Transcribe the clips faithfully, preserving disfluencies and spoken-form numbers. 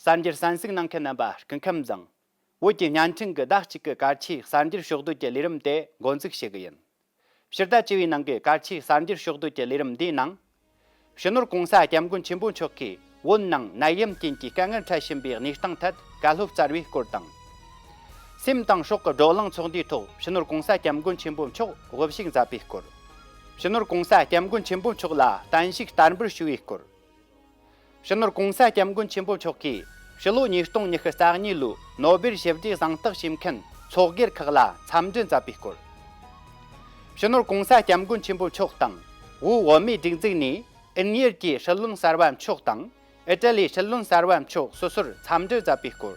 བཙན་བྱོལ་གསན་གཟིགས་གནང་མཁན་རྣམ་པ་སྐུ་ཁམས་བཟང་། བོད་ཀྱི་བརྙན་འཕྲིན་གྱི་ཟླ་གཅིག་གི་གལ་ཆེའི་གསར་འགྱུར་ཕྱོགས་བསྡུས་ཀྱི་ལས་རིམ་དེ་འགོ་འཛུགས་བྱེད་ཀྱི་ཡིན། ཕྱི་ཟླ་བཅུ་བའི་ནང་གི་གལ་ཆེའི་གསར་འགྱུར་ཕྱོགས་བསྡུས་ཀྱི་ལས་རིམ་འདིའི་ནང་། སྤྱི་ནོར་༸གོང་ས་༸སྐྱབས་མགོན་ཆེན་པོ་མཆོག་གིས་བོད་ནང་ནད་ཡམས་རྐྱེན་གྱིས་དཀའ་ངལ་འཕྲད་བཞིན་པའི་གནས་སྟངས་ཐད་བཀའ་སློབ་སྩལ་བའི་སྐོར་དང་། སེམས་དང་སྲོག་གི་བགྲོ་གླེང་ཚོགས་འདུའི་ཐོག་སྤྱི་ནོར་༸གོང་ས་༸སྐྱབས་མགོན་ཆེན་པོ་མཆོག་དབུ་བཞུགས་མཛད་པའི་སྐོར། སྤྱི་ནོར་༸གོང་ས་༸སྐྱབས་མགོན་ཆེན་པོ་མཆོག་ལ་བརྟན་བཞུགས་བསྟར་འབུལ་ཞུ་བའི་སྐོར། སྤྱི་ནོར་༸གོང་ས་༸སྐྱབས་མགོན་ཆེན་པོ་མཆོག་གིས་ཕྱི་ལོ་ཉིས་སྟོང་ཉི་ཤུ་རྩ་གཉིས་ལོའི་ནོ་སྦེལ་ཞི་བདེ་གཟེངས་རྟགས་ཞུ་མཁན་ཚོགས་སྒེར་ཁག་ལ་འཚམས་འདྲི་མཛད་པའི་སྐོར། སྤྱི་ནོར་༸གོང་ས་༸སྐྱབས་མགོན་ཆེན་པོ་མཆོག་དང་བོད་བོད་མིའི་སྒྲིག་འཛུགས་ནས་དབྱིན་ཡུལ་གྱི་སྲིད་བློན་གསར་པ་མཆོག་དང་ཨི་ཊ་ལིའི་སྲིད་བློན་གསར་པ་མཆོག་སོ་སོར་འཚམས་འདྲི་མཛད་པའི་སྐོར།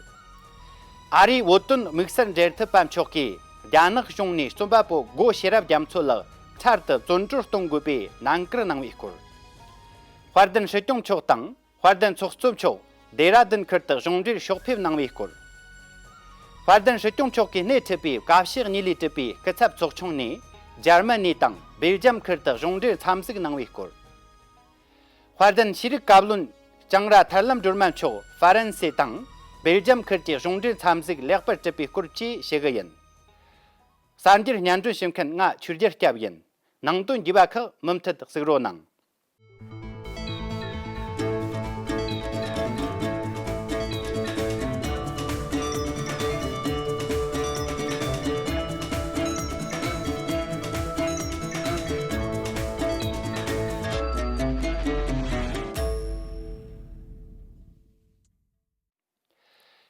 ཨ་རིའི་བོད་དོན་དམིགས་བསལ་འབྲེལ་མཐུད་པ་མཆོག་གིས་རྒྱ་ནག་གཞུང་ནས་རྩོམ་པ་པོ་སྒོ་ཤེས་རབ་རྒྱ་མཚོ་ལགས་འཕྲལ་དུ་བཙོན་གྲོལ་གཏོང་དགོས་པའི་ནན་སྐུལ་གནང་བའི་སྐོར། དཔལ་ལྡན་སྲིད་སྐྱོང་མཆོག་དང་དཔལ་ལྡན་ཚོགས་གཙོ་མཆོག་ལྡེ་ར་ལྡུན་ཁུལ་དུ་གཞུང་འབྲེལ་ཕྱོགས་ཕེབས་གནང་བའི་སྐོར། དཔལ་ལྡན་སྲིད་སྐྱོང་མཆོག་གིས་སྣེ་ཁྲིད་པའི་བཀའ་ཤག་གཉིས་ལས་གྲུབ་པའི་སྐུ་ཚབ་ཚོགས་ཆུང་ནས་འཇར་མ་ནི་དང་སྦེལ་ཇམ་ཁུལ་དུ་གཞུང་འབྲེལ་འཚམས་གཟིགས་གནང་བའི་སྐོར། དཔལ་ལྡན་ཤེས་རིག་བཀའ་བློན་ལྕང་ར་ཐར་ལམ་སྒྲོལ་མ་མཆོག་ཧྥ་རན་སི་དང་སྦེལ་ཇམ་ཁུལ་གྱི་གཞུང་འབྲེལ་འཚམས་གཟིགས་ལེགས་པར་གྲུབ་པའི་སྐོར་བཅས་ཞུ་གི་ཡིན། གསར་འགྱུར་སྙན་སྒྲོན་ཞུ་མཁན་ང་ཆོས་རྒྱལ་སྐྱབས་ཡིན། ནང་དོན་རྒྱས་པ་ཁག་མུ་མཐུད་གཟིགས་རོགས་གནང་།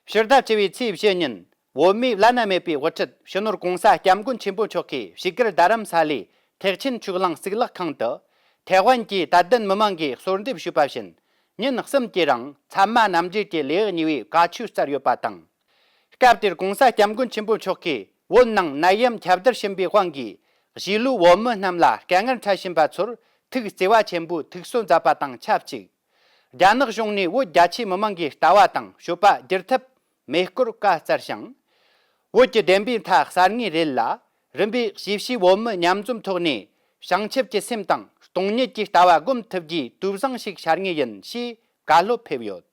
ཕྱི་ཟླ་བཅུ་བའི་ཚེས་བཞི་ཉིན་བོད་མིའི་བླ་ན་མེད་པའི་དབུ་ཁྲིད་སྤྱི་ནོར་༸གོང་ས་༸སྐྱབས་མགོན་ཆེན་པོ་མཆོག་གིས་བཞུགས་སྒར་རྡ་རམ་ས་ལའི་ཐེག་ཆེན་ཆོས་གླིང་གཙུག་ལག་ཁང་དུ་ཐའེ་ཝན་གྱི་དད་ལྡན་མི་མང་གིས་གསོལ་འདེབས་ཞུས་པ་བཞིན་ཉིན་གསུམ་གྱི་རིང་ཚད་མ་རྣམ་འགྲེལ་གྱི་ལེའུ་གཉིས་པའི་བཀའ་ཆོས་སྩལ་ཡོད་པ་དང་། སྐབས་དེར་༸གོང་ས་༸སྐྱབས་མགོན་ཆེན་པོ་མཆོག་གིས་བོད་ནང་ནད་ཡམས་ཁྱབ་གདལ་ཕྱིན་པའི་དབང་གིས་གཞིས་ལུས་བོད་མི་རྣམས་ལ་དཀའ་ངལ་འཕྲད་བཞིན་པ་ཚོར་ཐུགས་བརྩེ་བ་ཆེན་པོས་ཐུགས་གསོ་མཛད་པ་དང་ཆབས་ཅིག་རྒྱ་ནག་གཞུང་ནས་བོད་རྒྱ་ཆེའི་མི་མང་གི་ལྟ་བ་དང་སྤྱོད་པ་བསྒྱུར་ཐབས་མེད་སྐོར་བཀའ་སྩལ་ཞིང་། བོད་ཀྱི་བདེན་པའི་མཐའ་གསལ་ངེས་རེད་ལ། རིམ་པས་གཞིས་བྱེས་བོད་མི་མཉམ་འཛོམས་ཐོག་ནས་བྱང་ཆུབ་ཀྱི་སེམས་དང་སྟོང་ཉིད་ཀྱི་ལྟ་བ་སྒོམ་ཐུབ་རྒྱུའི་དུས་བཟང་ཞིག་ཤར་ངེས་ཡིན་ཞེས་བཀའ་སློབ་ཕེབས་ཡོད།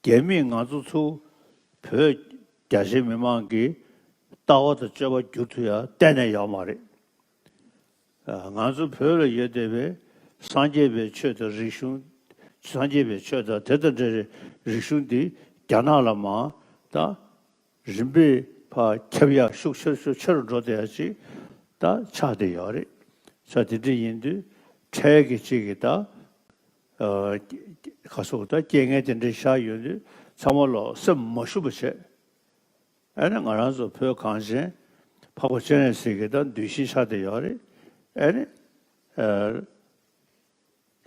རྒྱ་མིས་ང་ཚོ་ཚུར་བོད་རྒྱ་ཆེའི་མི་མང་གི་ལྟ་བ་དང་སྤྱོད་པ་བསྒྱུར་ཐུབ་ཡ་གཏན་ནས་ཡོད་མ་རེད། ང་ཚོ་བོད་ལ་ཡོད་བསྡད་པའི་སངས་རྒྱས་པའི་ཆོས་དང་རིག་གཞུང་། སངས་རྒྱས་པའི་ཆོས་དང་དེ་དང་འབྲེལ་བའི་རིག་གཞུང་འདི་རྒྱ་ནག་ལ་མར་ད་རིམ་པས་ཕར་ཁྱབ་ཡག་ཤུགས་ཆེ་ཤུགས་ཆེ་རུ་འགྲོ་བསྡད་ཡག་ཅིག་ད་ཆགས་བསྡད་ཡོད་རེད། ས་དེ་འདྲ་ཡིན་དུས་འཕྲལ་གྱི་ཅིག་གི་ད་ག་སོགས་ད་རྐྱེན་ངན་དེ་འདྲ་བཞག་ཡོད་དུས་ཚང་མ་ལོག་སེམས་མ་ཞུམ་པ་བྱས། ཨ་ནི་ང་རང་ཚོ་བོད་གངས་ཅན་འཕགས་པ་སྤྱན་རས་གཟིགས་ཀྱི་ད་གདུལ་ཞིང་ཆགས་བསྡད་ཡོད་རེད། ཨ་ནི་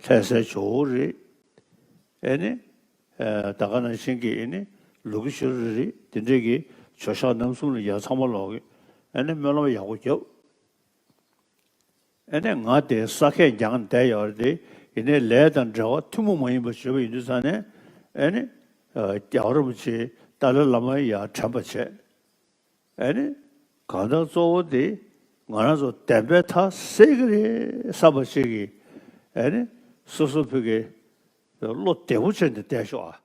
ལྷ་སའི་ཇོ་བོ་རེད། ཨ་ནི་ད་ག་ནང་བཞིན་གྱི་ཨ་ནི་ལུ་གུ་ཤུ་རི་རེད། དེ་འདྲས་ཀྱི་ཇོ་ཤཱཀ་རྣམ་གསུམ་ལ་ཡ་ཚང་མ་ལོག་གི་ཨ་ནི་སྨོན་ལམ་ཡག་པོ་བརྒྱབ། ཨ་ནི་ང་དེ་ས་ཁད་རྒྱང་བསྡད་ཡོད་རེད་དེ། ཡིན་ནའི་ལས་དང་འབྲེལ་བ་ཐུན་མོང་མ་ཡིན་པ་བྱས་པ་ཡིན་དུས་ཙང་ནས་ཨ་ནི་རྒྱལ་བ་རིན་པོ་ཆེ་ཏཱ་ལའི་བླ་མ་ཡར་དྲན་པ་བྱས། ཨ་ནི་གང་ལྟར་གཙོ་བོ་དེ་ང་རང་ཚོ་བདེན་པའི་མཐའ་གསལ་གྱི་རེད་བསམ་པ་ཞིག་གིས་ཨ་ནི་སོ་སོ་ཕ་གི་བློ་བདེ་པོ་བྱས་ནས་བསྡད་ཤོག་ཨ།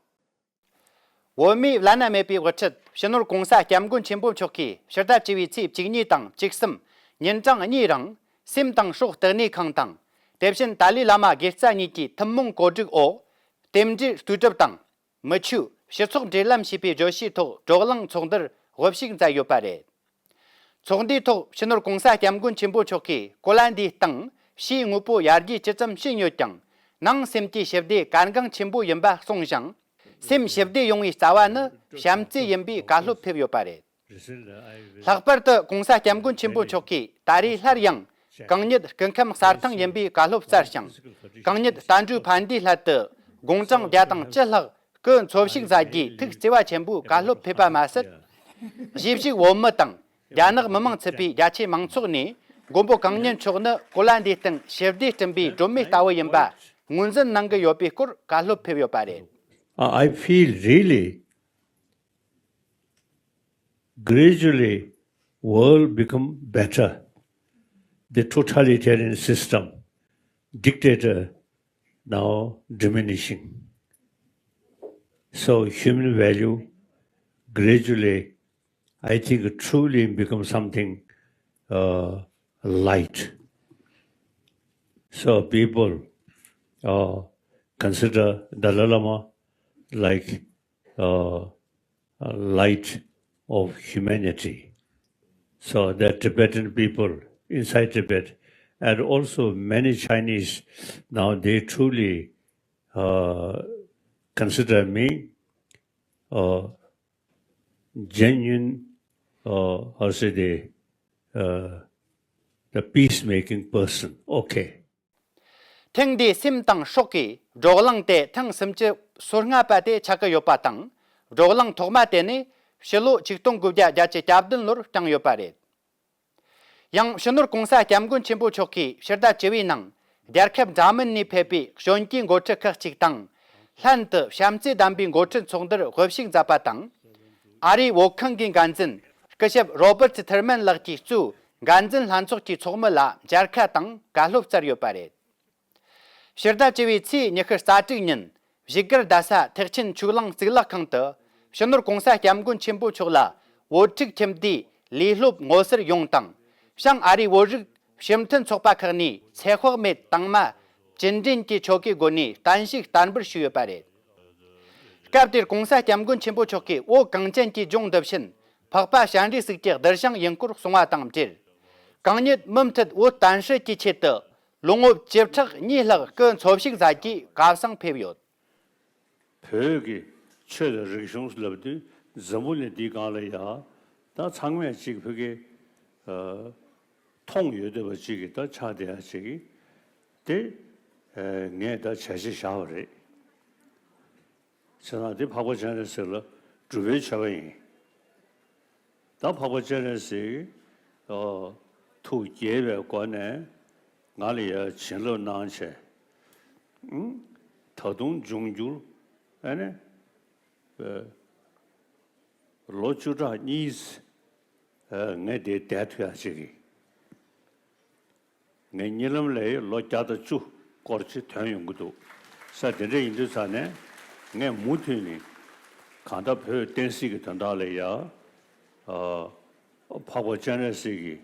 བོད་མིའི་བླ་ན་མེད་པའི་དབུ་ཁྲིད་སྤྱི་ནོར་༸གོང་ས་༸སྐྱབས་མགོན་ཆེན་པོ་མཆོག་གིས་ཕྱི་ཟླ་བཅུ་བའི་ཚེས་བཅུ་གཉིས་དང་བཅུ་གསུམ་ཉིན་གྲངས་གཉིས་རིང་སེམས་དང་སྲོག་བསྟི་གནས་ཁང་དང་། དེ་བཞིན་ཏཱ་ལའི་བླ་མ་དགེ་རྩ་གཉིས་ཀྱི་ཐུན་མོང་གོ་སྒྲིག་འོག་རྟེན་འབྲེལ་ལྟོས་གྲུབ་དང་། མི་ཆོས་སྤྱི་ཚོགས་འབྲེལ་ལམ་ཞེས་པའི་བརྗོད་གཞིའི་ཐོག་བགྲོ་གླེང་ཚོགས་འདུར་དབུ་བཞུགས་མཛད་ཡོད་པ་རེད། ཚོགས་འདུའི་ཐོག་སྤྱི་ནོར་༸གོང་ས་༸སྐྱབས་མགོན་ཆེན་པོ་མཆོག་གིས་གོ་ལ་འདིའི་སྟེང་ཕྱིའི་དངོས་པོ་ཡར་རྒྱས་ཇི་ཙམ་ཕྱིན་ཡོད་ཀྱང་ནང་སེམས་ཀྱི་ཞི་བདེ་གལ་འགངས་ཆེན་པོ་ཡིན་པ་གསུངས་ཤིང་། སེམས་ཞི་བདེ་ཡོང་བའི་རྩ་བ་ནི་བྱམས་བརྩེ་ཡིན་པའི་བཀའ་སློབ་ཕེབས་ཡོད་པ་རེད། ལྷག་པར་དུ་༸གོང་ས་༸སྐྱབས་མགོན་ཆེན་པོ་མཆོག་གིས་ད་རེས་སླར་ཡང་གང་ཉིད་སྐུ་ཁམས་གསལ་ཐང་ཡིན་པའི་བཀའ་སློབ་སྩལ་ཞིང་། གང་ཉིད་རྟ་མགྲིན་ཕན་བདེའི་སླད་དུ་དགུང་གྲངས་བརྒྱ་དང་བཅུ་ལྷག་སྐུ་འཚོ་བཞུགས་མཛད་རྒྱུའི་ཐུགས་བརྩེ་བ་ཆེན་པོས་བཀའ་སློབ་ཕེབས་པ་མ་ཟད། གཞིས་བཞུགས་བོད་མི་དང་རྒྱ་ནག་མི་མང་ཚུད་པའི་རྒྱ་ཆེའི་མང་ཚོགས་ནས་མགོན་པོ་གང་ཉིད་མཆོག་ནི་གོ་ལ་འདིའི་སྟེང་ཞི་བདེ་སྐྲུན་པའི་སྒྲོན་མེ་ལྟ་བུ་ཡིན་པ་ངོས་འཛིན་གནང་གི་ཡོད་པའི་སྐོར་བཀའ་སློབ་ཕེབས་ཡོད་པ་རེད། I feel really gradually world become better. The totalitarian system, dictator now diminishing. So human value gradually, I think, truly become something uh, light. So people uh, consider Dalai Lama like uh, a light of humanity. So the Tibetan people inside Tibet, and also many Chinese, now they truly uh, consider me a genuine, uh, how say they, uh, the peacemaking person. Okay. ཐེངས་འདིའི་སེམས་དང་སྲོག་གི་བགྲོ་གླེང་དེ་ཐེངས་སུམ་ཅུ་སོ་ལྔ་པ་དེ་ཆགས་ཀྱི་ཡོད་པ་དང་། བགྲོ་གླེང་ཐོག་མ་དེ་ནི་ཕྱི་ལོ་ཆིག་སྟོང་དགུ་བརྒྱ་བརྒྱད་ཅུ་གྱ་བདུན་ལོར་བསྐྱངས་ཡོད་པ་རེད། ཡང་ཕྱི་ནོར་གོང་ས་སྐྱབས་མགོན་ཆེན་པོ་མཆོག་གིས་ཕྱི་ཟླ་བཅུ་པའི་ནང་རྒྱལ་ཁབ་འདྲ་མིན་ནས་ཕེབས་པའི་གཞོན་སྐྱེས་འགོ་ཁྲིད་ཁག་ཅིག་དང་། ལྷན་དུ་བྱམས་བརྩེ་ལྡན་པའི་འགོ་ཁྲིད་ཚོགས་འདུར་དབུ་བཞུགས་མཛད་པ་དང་། ཨ་རིའི་བོད་ཁང་གི་འགན་འཛིན་སྐུ་ཞབས་རོ་བར་ཊི་ཐེར་མན་ལགས་ཀྱིས་གཙོས་འགན་འཛིན་ལྷན་ཚོགས་ཀྱི་ཚོགས་མི་ལ་མཇལ་ཁ་དང་བཀའ་སློབ་སྩལ་ཡོད་པ་རེད། ཕྱི་ཟླ་བཅུ་པའི་ཚེས་ཉི་ཤུ་རྩ་དྲུག་ཉིན་བཞུགས་སྒར་རྡ་ས་ཐེག་ཆེན་ཆོས་གླིང་གཙུག་ལག་ཁང་དུ་ཕྱི་ནོར་གོང་ས་སྐྱབས་མགོན་ཆེན་པོ་མཆོག་ལ་བོད་ཕྲུག་ཁྱིམ་སྡེའི་ལས་སློབ་ངོ་སར་ཡོངས་དང་། བྱང་ཨ་རིའི་བོད་རིགས་སྤྱི་མཐུན་ཚོགས་པ་ཁག་ནས་ཚེ་དཔག་མེད་དྭངས་མ་བཅུད་འདྲེན་གྱི་ཆོ་གའི་སྒོ་ནས་བརྟན་བཞུགས་བསྟར་འབུལ་ཞུས་ཡོད་པ་རེད། སྐབས་དེར་གོང་ས་སྐྱབས་མགོན་ཆེན་པོ་མཆོག་གིས་བོད་གངས་ཅན་གྱི་ལྗོངས་འདི་བཞིན་འཕགས་པ་སྤྱན་རས་གཟིགས་ཀྱི་གདུལ་ཞིང་ཡིན་སྐོར་གསུངས་པ་དང་འབྲེལ། གང་ཉིད་མུ་མཐུད་བོད་བསྟན་སྲིད་ཀྱི་ཆེད་དུ་ལོ་ངོ་བཅུ་ཕྲག་གཉིས་ལྷག་སྐུ་འཚོ་བཞུགས་མཛད་རྒྱུའི་སྐལ་བཟང་ཕེབས་ཡོད། བོད་ཀྱི་ཆོས་དང་རིག་གཞུང་ལབ་དུས་འཛམ་བུ་གླིང་འདིའི་སྒང་ལ་ཡ་ད་ཚང་མས་གཅིག་བོད་ཀྱི་ཨ་མཐོང་ཡོད་བསྡད་པ་གཅིག་གི་ད་ཆགས་བསྡད་ཡ་གཅིག་གི་དེ་ཨ་ངས་ད་བྱས་རྗེས་བཞག་པ་རེད། བྱས་ཙང་དེ་འཕགས་པ་སྤྱན་རས་གཟིགས་ལ་སྒྲུབ་པའི་མཆོད་པ་ཡིན། ད་འཕགས་པ་སྤྱན་རས་གཟིགས་ཨ་ཐུགས་དགྱེས་པའི་སྒོ་ནས་ང་ལ་ཡ་བྱིན་རླབས་གནང་བྱས། ཨང་། ད་དུང་འབྱུང་འགྱུར་ཨ་ནི་ཨ་ལོ་བཅུ་ཕྲག་གཉིས་ཨ་ངས་དེ་བསྡད་ཐུབ་ཡ་ཅིག་གི་ངའི་གཉིད་ལམ་ལ་ལོ་བརྒྱ་དང་བཅུ་སྐོར་ཅིག་ཐོན་ཡོང་གི་འདུག་ས། དེ་འདྲ་ཡིན་དུས་ཙང་ནས་ངས་མུ་མཐུད་ནས་གང་ལྟར་བོད་བསྟན་སྲིད་ཀྱི་དོན་དག་ལ་ཡ་ཨ་འཕགས་པ་སྤྱན་རས་གཟིགས་ཀྱི་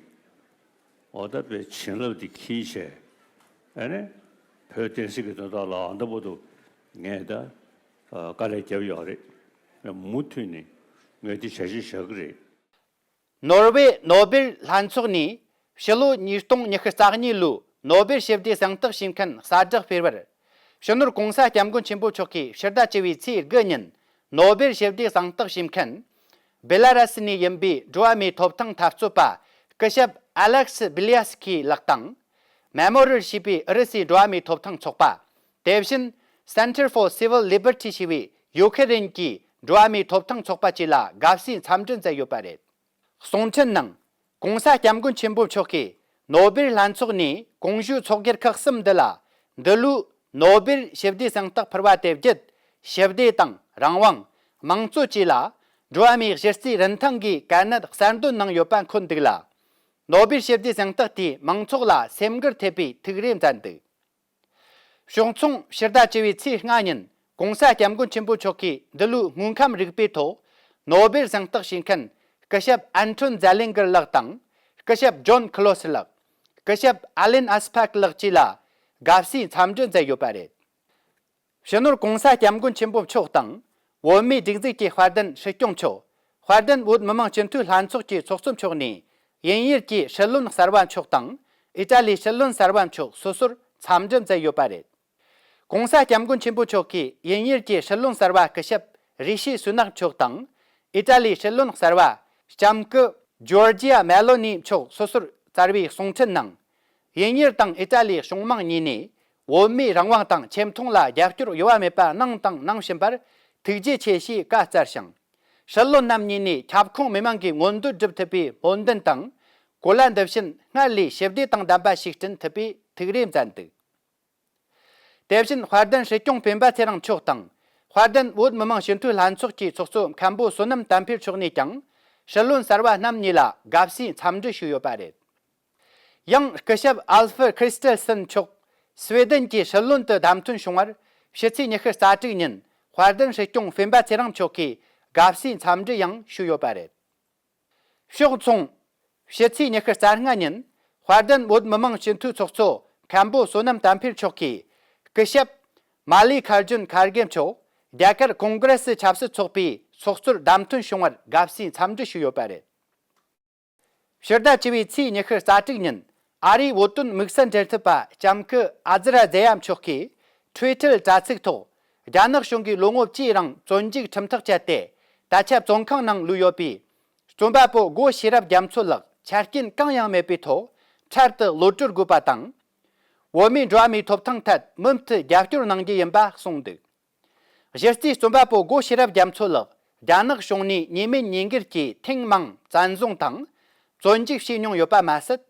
འོ་ད་དཔེ་བྱིན་རླབས་དེ་འཁྱེར་བྱས་ཨ་ནི་བོད་བསྟན་སྲིད་ཀྱི་དོན་དག་ལ་ཨ་ད་བར་དུ་ངས་ད་ཨ་དཀའ་ལས་བརྒྱབ་ཡོད་རེད། མུ་མཐུད་ནས་ངས་དེ་བྱ་གཞི་བཞག་གི་རེད། ནོར་ཝེ་ནོ་སྦེལ་ལྷན་ཚོགས་ནས་ཕྱི་ལོ་ཉིས་སྟོང་ཉི་ཤུ་རྩ་གཉིས་ལོའི་ནོ་སྦེལ་ཞི་བདེ་གཟེངས་རྟགས་ཞུས་མཁན་གསལ་བསྒྲགས་སྤེལ་བར། ཕྱི་ནོར་གོང་ས་སྐྱབས་མགོན་ཆེན་པོ་མཆོག་གིས་ཕྱི་ཟླ་བཅུ་པའི་ཚེས་དགུ་ཉིན་ནོ་སྦེལ་ཞི་བདེ་གཟེངས་རྟགས་ཞུས་མཁན་བེ་ལ་ར་སི་ནས་ཡིན་པའི་འགྲོ་བ་མིའི་ཐོབ་ཐང་འཐབ་རྩོད་པ་སྐུ་ཞབས་ཨ་ལེག་སི་བི་ལི་ཡ་སི་ཁི་ལགས་དང་། མེ་མོ་རི་ཡལ་ཞེས་པའི་ཨུ་རུ་སུའི་འགྲོ་བ་མིའི་ཐོབ་ཐང་ཚོགས་པ། དེ་བཞིན་Center for Civil Liberty ཞེས་པའི་ཡུ་ཁེ་རེན་གྱི་འགྲོ་བ་མིའི་ཐོབ་ཐང་ཚོགས་པ་བཅས་ལ་དགའ་བསུའི་འཚམས་འདྲི་མཛད་ཡོད་པ་རེད། གསུང་འཕྲིན་ནང་། གོང་ས་སྐྱབས་མགོན་ཆེན་པོ་མཆོག་གིས་ནོ་སྦེལ་ལྷན་ཚོགས་ནས་གོང་ཞུས་ཚོགས་སྒེར་ཁག་གསུམ་འདི་ལ་འདི་ལོའི་ནོ་སྦེལ་ཞི་བདེ་གཟེངས་རྟགས་ཕུལ་བ་དེ་བརྒྱུད་ཞི་བདེ་དང་རང་དབང་། དམངས་གཙོ་བཅས་ལ་འགྲོ་བ་མིའི་གཞི་རྩའི་རིན་ཐང་གི་དཀའ་གནད་གསལ་འདོན་གནང་ཡོད་པ་འཁོད་འདུག་ལ། ནོ་སྦེལ་ཞི་བདེ་གཟེངས་རྟགས་དེས་མང་ཚོགས་ལ་སེམས་འགུལ་ཐེབས་པའི་ཐུགས་རེ་མཛད་འདུག་ཕྱོགས་མཚུངས་ཕྱི་ཟླ་བཅུ་པའི་ཚེས་ལྔ་ཉིན་གོང་ས་སྐྱབས་མགོན་ཆེན་པོ་མཆོག་གིས་འདི་ལོའི་དངོས་ཁམས་རིག་པའི་ཐོག་ནོ་སྦེལ་གཟེངས་རྟགས་བཞེས་མཁན་སྐུ་ཞབས་ཨན་ཁྲོན་ཛེ་ལིང་གེར་ལགས་དང་། སྐུ་ཞབས་ཇོན་ཁི་ལོ་སི་ལགས། སྐུ་ཞབས་ཨ་ལེན་ཨ་སི་ཕག་ལགས་བཅས་ལ་དགའ་བསུའི་འཚམས་འདྲི་མཛད་ཡོད་པ་རེད། ཕྱི་ནོར་གོང་ས་སྐྱབས་མགོན་ཆེན་པོ་མཆོག་དང་། བོད་མིའི་སྒྲིག་འཛུགས་ཀྱི་དཔལ་ལྡན་སྲིད་སྐྱོང་མཆོག་དཔལ་ལྡན་བོད་མི་མང་སྤྱི་འཐུས་ལྷན་ཚོགས་ཀྱི་ཚོགས་གཙོ་མཆོག་ནས་དབྱིན་ཡུལ་གྱི་སྲིད་བློན་གསར་བ་མཆོག་དང་། ཨི་ཊ་ལིའི་སྲིད་བློན་གསར་བ་མཆོག་སོ་སོར་འཚམས་འདྲི་མཛད་ཡོད་པ་རེད། གོང་ས་སྐྱབས་མགོན་ཆེན་པོ་མཆོག་གིས་དབྱིན་ཡུལ་གྱི་སྲིད་བློན་གསར་བ་སྐུ་ཞབས་རི་ཤི་སུ་ནག་མཆོག་དང་། ཨི་ཊ་ལིའི་སྲིད་བློན་གསར་བ་ལྕམ་སྐུ་ཇོར་ཇི་ཡ་མེ་ལོ་ནི་མཆོག་སོ་སོར་བཅར་བའི་གསུང་འཕྲིན་ནང་། དབྱིན་ཡུལ་དང་ཨི་ཊ་ལིའི་གཞུང་མང་གཉིས་ནས་བོད་མིའི་རང་དབང་དང་ཆེ་མཐོང་ལ་རྒྱབ་སྐྱོར་གཡོ་བ་མེད་པ་གནང་དང་གནང་བཞིན་པར་ཐུགས་རྗེ་ཆེ་ཞེས་བཀའ་སྩལ་ཞིང་། སྲིད་བློན་རྣམ་གཉིས་ནས་ཁྱབ་ཁོངས་མི་མང་གི་མངོན་འདོད་སྒྲུབ་ཐུབ་པའི་སྨོན་འདུན་དང་། གོ་ལ་འདི་བཞིན་སྔར་ལས་ཞི་བདེ་དང་ལྡན་པ་ཞིག་བསྐྲུན་ཐུབ་པའི་ཐུགས་རེ་མཛད་འདུག་དེ་བཞིན་དཔལ་ལྡན་སྲིད་སྐྱོང་སྤེན་པ་ཚེ་རིང་མཆོག་དང་། དཔལ་ལྡན་བོད་མི་མང་སྤྱི་འཐུས་ལྷན་ཚོགས་ཀྱི་ཚོགས་གཙོ་མཁན་པོ་བསོད་ནམས་དམ་འཕེལ་མཆོག་ནས་ཀྱང་། སྲིད་བློན་གསར་བ་རྣམ་གཉིས་ལ་དགའ་བསུའི་འཚམས་འདྲི་ཞུས་ཡོད་པ་རེད། ཡང་སྐུ་ཞབས་ཨལ་ཧྥར་ཁྲི་སྟེ་ལ་སན་མཆོག་སུའེ་ཌེན་གྱི་སྲིད་བློན་དུ་བདམས་ཐོན་བྱུང་བར། ཕྱི་ཚེས་ཉི་ཤུ་རྩ་དྲུག་ཉིན་ དཔལ་ལྡན་སྲིད་སྐྱོང་སྤེན་པ་ཚེ་རིང་མཆོག་གིས་དགའ་བསུའི་འཚམས་འདྲི་ཡང་ཞུས་ཡོད་པ་རེད། ཕྱོགས་མཚུངས། ཕྱི་ཚེས་ཉི་ཤུ་རྩ་ལྔ་ཉིན། དཔལ་ལྡན་བོད་མི་མང་སྤྱི་འཐུས་ཚོགས་གཙོ་མཁན་པོ་བསོད་ནམས་བསྟན་འཕེལ་མཆོག་གིས། སྐུ་ཞབས། མ་ལི་ཁར་ཇུན་ཁར་གེ་མཆོག་རྒྱ་གར་ཀོང་ཀྲེ་སི་ཆབ་སྲིད་ཚོགས་པའི་ཚོགས་གཙོར་བདམས་ཐོན་བྱུང་བར་དགའ་བསུའི་འཚམས་འདྲི་ཞུས་ཡོད་པ་རེད། ཕྱི་ཟླ་བཅུ་བའི་ཚེས་ཉི་ཤུ་རྩ་དྲུག་ཉིན། ཨ་རིའི་བོད་དོན་དམིགས་བསལ་འབྲེལ་མཐུད་པ་ལྕམ་སྐུ་ཨ་ཛི་ར་ཛེ་ཡ་མཆོག་གིས། ཊུའི་ཊར་དྲ་ཚིགས་ཐོག་རྒྱ་ནག་གཞུང་གིས་ལོ་ངོ་བཅུའི་རིང་བཙོན་འཇུག་ཁྲིམས་ཐག་བཅད་དེ། ད་ཆ་བཙོན་ཁང་ནང་ལུས་ཡོད་པའི། རྩོམ་པ་པོ་སྒོ་ཤེས་རབ་རྒྱ་མཚོ་ལགས་ཆ་རྐྱེན་གང་ཡང་མེད་པའི་ཐོག་འཕྲལ་དུ་གློད་གྲོལ་དགོས་པ་དང་། བོད་མིའི་འགྲོ་བ་མིའི་ཐོབ་ཐང་ཐད་མུ་མཐུད་རྒྱབ་སྐྱོར་གནང་རྒྱུ་ཡིན་པ་གསུངས་འདུག་གཞི་རྩའི་རྩོམ་པ་པོ་སྒོ་ཤེས་རབ་རྒྱ་མཚོ་ལགས་རྒྱ་ནག་གཞུང་ནས་ཉེས་མེད་ཉེས་འགེལ་གྱིས་ཐེངས་མང་བཙན་བཟུང་དང་། བཙོན་འཇུག་བྱས་མྱོང་ཡོད་པ་མ་ཟད།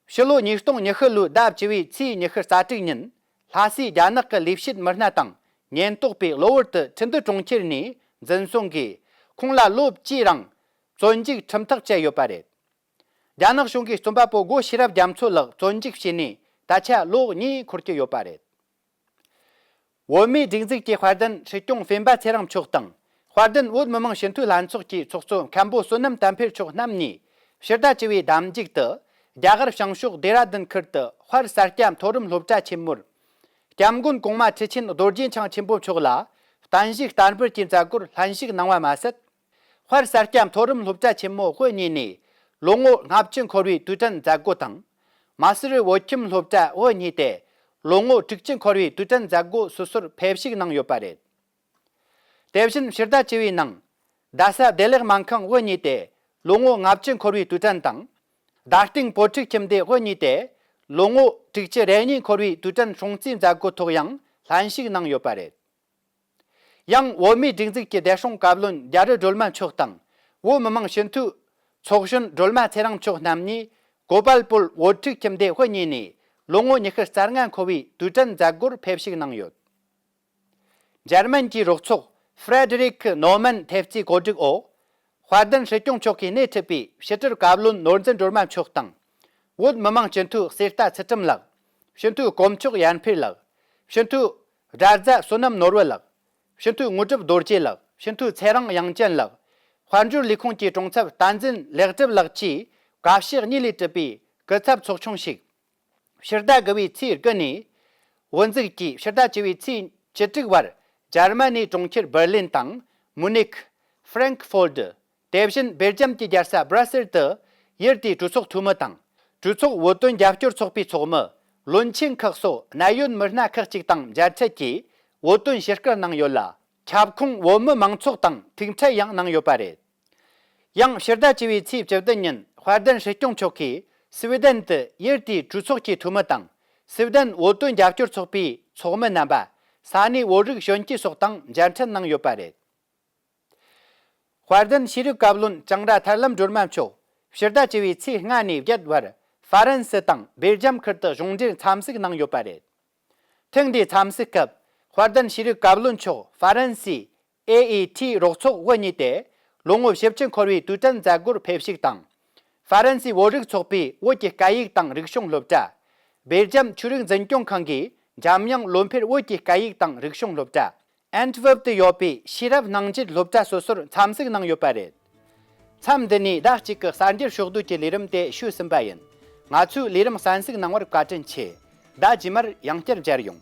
ཕྱི་ལོ་ཉིས་སྟོང་ཉི་ཤུ་ལོའི་ཟླ་བཅུ་བའི་ཚེས་ཉི་ཤུ་རྩ་དྲུག་ཉིན། ལྷ་སའི་རྒྱ་ནག་གི་ལས་བྱེད་མི་སྣ་དང་ཉེན་རྟོག་པས་གློ་བུར་དུ་ཁྲིན་ཏུའུ་གྲོང་ཁྱེར་ནས་འཛིན་བཟུང་གིས། ཁོང་ལ་ལོ་བཅུའི་རིང་བཙོན་འཇུག་ཁྲིམས་ཐག་བཅད་ཡོད་པ་རེད། རྒྱ་ནག་གཞུང་གིས་རྩོམ་པ་པོ་སྒོ་ཤེས་རབ་རྒྱ་མཚོ་ལགས་བཙོན་འཇུག་བྱས་ནས་ད་ཆ་ལོ་གཉིས་འཁོར་གྱི་ཡོད་པ་རེད། བོད་མིའི་སྒྲིག་འཛུགས་ཀྱི་དཔལ་ལྡན་སྲིད་སྐྱོང་སྤེན་པ་ཚེ་རིང་མཆོག་དང་། དཔལ་ལྡན་བོད་མི་མང་སྤྱི་འཐུས་ལྷན་ཚོགས་ཀྱི་ཚོགས་གཙོ་མཁན་པོ་བསོད་ནམས་བསྟན་འཕེལ་མཆོག་རྣམ་གཉིས། ཕྱི་ཟླ་བཅུ་བའི་ཟླ་མཇུག་ཏུ། རྒྱ་གར་བྱང་ཕྱོགས་ལྡེ་ར་ལྡུན་ཁུལ་དུ་དཔལ་ས་སྐྱ་མཐོ་རིམ་སློབ་གྲྭ་ཆེན་མོར། སྐྱབས་མགོན་གོང་མ་ཁྲི་ཆེན་རྡོ་རྗེ་འཆང་ཆེན་པོ་མཆོག་ལ། བརྟན་བཞུགས་བསྟར་འབུལ་གྱི་མཛད་སྒོར་ལྷན་ཞུགས་གནང་བ་མ་ཟད། དཔལ་ས་སྐྱ་མཐོ་རིམ་སློབ་གྲྭ་ཆེན་མོ་དབུ་བརྙེས་ནས། ལོ་ངོ་ལྔ་བཅུ་འཁོར་བའི་དུས་དྲན་མཛད་སྒོ་དང་། མ་སུ་རི་བོད་ཁྱིམ་སློབ་གྲྭ་དབུ་བརྙེས་ཏེ། ལོ་ངོ་དྲུག་ཅུ་འཁོར་བའི་དུས་དྲན་མཛད་སྒོ་སོ་སོར་ཕེབས་བཞུགས་གནང་ཡོད་པ་རེད། དེ་བཞིན་ཕྱི་ཟླ་བཅུ་བའི་ནང་། རྡ་ས་བདེ་ལེགས་སྨན་ཁང་དབུ་བརྙེས་ཏེ། ལོ་ངོ་ལྔ་བཅུ་འཁོར་བའི་དུས་དྲན་དང་། རྡ་སྟེང་བོད་ཕྲུག་ཁྱིམ་སྡེ་དབུ་བརྙེས་ཏེ། ལོ་ངོ་དྲུག་ཅུ་རེ་གཉིས་འཁོར་བའི་དུས་དྲན་སྲུང་བརྩིའི་མཛད་སྒོ་ཐོག་ཡང་ལྷན་ཞུགས་གནང་ཡོད་པ་རེད། ཡང་བོད་མིའི་སྒྲིག་འཛུགས་ཀྱི་བདེ་སྲུང་བཀའ་བློན་རྒྱ་རི་སྒྲོལ་མ་མཆོག་དང་། བོད་མི་མང་སྤྱི་འཐུས་ཚོགས་གཞོན་སྒྲོལ་མ་ཚེ་རིང་མཆོག་རྣམ་གཉིས་གོ་པལ་པུར་བོད་ཕྲུག་ཁྱིམ་སྡེ་དབུ་བརྙེས་ནས་ལོ་ངོ་ཉི་ཤུ་རྩ་ལྔ་འཁོར་བའི་དུས་དྲན་མཛད་སྒོར་ཕེབས་བཞུགས་གནང་ཡོད། འཇར་མན་གྱི་རོགས་ཚོགས་ཧྥ་རེ་ཌི་རིག་ནོ་མན་ཐེབས་རྩའི་གོ་སྒྲིག་འོག་དཔལ་ལྡན་སྲིད་སྐྱོང་མཆོག་གིས་སྣེ་ཁྲིད་པའི་ཕྱི་དྲིལ་བཀའ་བློན་ནོར་འཛིན་སྒྲོལ་མ་མཆོག་དང་། བོད་མི་མང་སྤྱི་འཐུས་གསེར་རྟ་ཚུལ་ཁྲིམས་ལགས། སྤྱི་འཐུས་དཀོན་མཆོག་ཡར་འཕེལ་ལགས། སྤྱི་འཐུས་དགྲ་རྫ་བསོད་ནམས་ནོར་བུ་ལགས། སྤྱི་འཐུས་དངོས་གྲུབ་རྡོ་རྗེ་ལགས། སྤྱི་འཐུས་ཚེ་རིང་དབྱངས་ཅན་ལགས། དཔལ་འབྱོར་ལས་ཁུངས་ཀྱི་དྲུང་ཚབ་བསྟན་འཛིན་ལེགས་གྲུབ་ལགས་བཅས་དགའ་བཤེས་གཉིས་ལས་གྲུབ་པའི་སྐུ་ཚབ་ཚོགས་ཆུང་ཞིག་ཕྱི་ཟླ་དགུ་བའི་ཚེས་དགུ་ནས། བོད་འཛུགས་ཀྱིས་ཕྱི་ཟླ་བཅུ་བའི་ཚེས་བཅུ་དྲུག་བར་འཇར་མ་ནིའི་གྲོང་ཁྱེར་འབར་ལིན་དང་། མུ་ནིག་ཧྥ་རན་ཁི་ཧྥོར་ཏུ། དེ་བཞིན་སྦེལ་ཇམ་གྱི་རྒྱལ་ས་སྦྲ་སེལ་དུ། ཡུལ་དེའི་གྲོས་ཚོགས་འཐུས་མི་དང་། གྲོས་ཚོགས་བོད་དོན་རྒྱབ་སྐྱོར་ཚོགས་པའི་ཚོགས་མི། བློན་ཆེན་ཁག་སོགས་གནད་ཡོད་མི་སྣ་ཁག་ཅིག་དང་མཇལ་འཕྲད་ཀྱིས། བོད་དོན་ཞུ་སྐུལ་གནང་ཡོད་ལ། ཁྱབ་ཁོངས་བོད་མི་མང་ཚོགས་དང་ཐུག་འཕྲད་ཡང་གནང་ཡོད་པ་རེད། ཡང་ཕྱི་ཟླ་བཅུ་བའི་ཚེས་བཅུ་བདུན་ཉིན་དཔལ་ལྡན་སྲིད་སྐྱོང་མཆོག་གིས་སུའེ་ཌེན་དུ་ཡུལ་དེའི་གྲོས་ཚོགས་ཀྱི་འཐུས་མི་དང་། སུའེ་ཌེན་བོད་དོན་རྒྱབ་སྐྱོར་ཚོགས་པའི་ཚོགས་མི་རྣམ་པ། ས་གནས་བོད་རིགས་གཞོན་སྐྱེས་སོགས་དང་མཇལ་འཕྲད་གནང་ཡོད་པ་རེད། དཔལ་ལྡན་ཤེས་རིག་བཀའ་བློན་ལྕང་ར་ཐར་ལམ་སྒྲོལ་མ་མཆོག་ཕྱི་ཟླ་བཅུ་བའི་ཚེས་ལྔ་ནས་བརྒྱད་བར་ཧྥ་རན་སི་དང་སྦེལ་ཇམ་ཁུལ་དུ་གཞུང་འབྲེལ་འཚམས་གཟིགས་གནང་ཡོད་པ་རེད། ཐེངས་འདིའི་འཚམས་གཟིགས་སྐབས་དཔལ་ལྡན་ཤེས་རིག་བཀའ་བློན་མཆོག་ཧྥ་རན་སིའི་ཨེ་ཨི་ཐི་རོགས་ཚོགས་དབུ་བརྙེས་ཏེ། ལོ་ངོ་བཞི་བཅུ་འཁོར་བའི་དུས་དྲན་མཛད་སྒོར་ཕེབས་བཞུགས་དང་། ཧྥ་རན་སིའི་བོད་རིགས་ཚོགས་པའི་བོད་ཀྱི་སྐད་ཡིག་དང་རིག་གཞུང་སློབ་གྲྭ། སྦེལ་ཇམ་ཆོས་རིག་འཛིན་སྐྱོང་ཁང་གི་འཇམ་དབྱངས་བློ་འཕེལ་བོད་ཀྱི་སྐད་ཡིག་དང་རིག་གཞུང་སློབ་གྲྭ། ཨན་ཊི་ཝེར་པ་དུ་ཡོད་པའི་ཤེས་རབ་སྣང་བརྒྱུད་སློབ་གྲྭ་སོ་སོར་འཚམས་གཟིགས་གནང་ཡོད་པ་རེད། མཚམས་འདི་ནས་ཟླ་གཅིག་གི་གསར་འགྱུར་ཕྱོགས་བསྡུས་ཀྱི་ལས་རིམ་དེ་ཞུས་ཟིན་པ་ཡིན། ང་ཚོའི་ལས་རིམ་གསན་གཟིགས་གནང་བར་བཀའ་དྲིན་ཆེ། ཟླ་རྗེས་མར་ཡང་བསྐྱར་མཇལ་ཡོང་།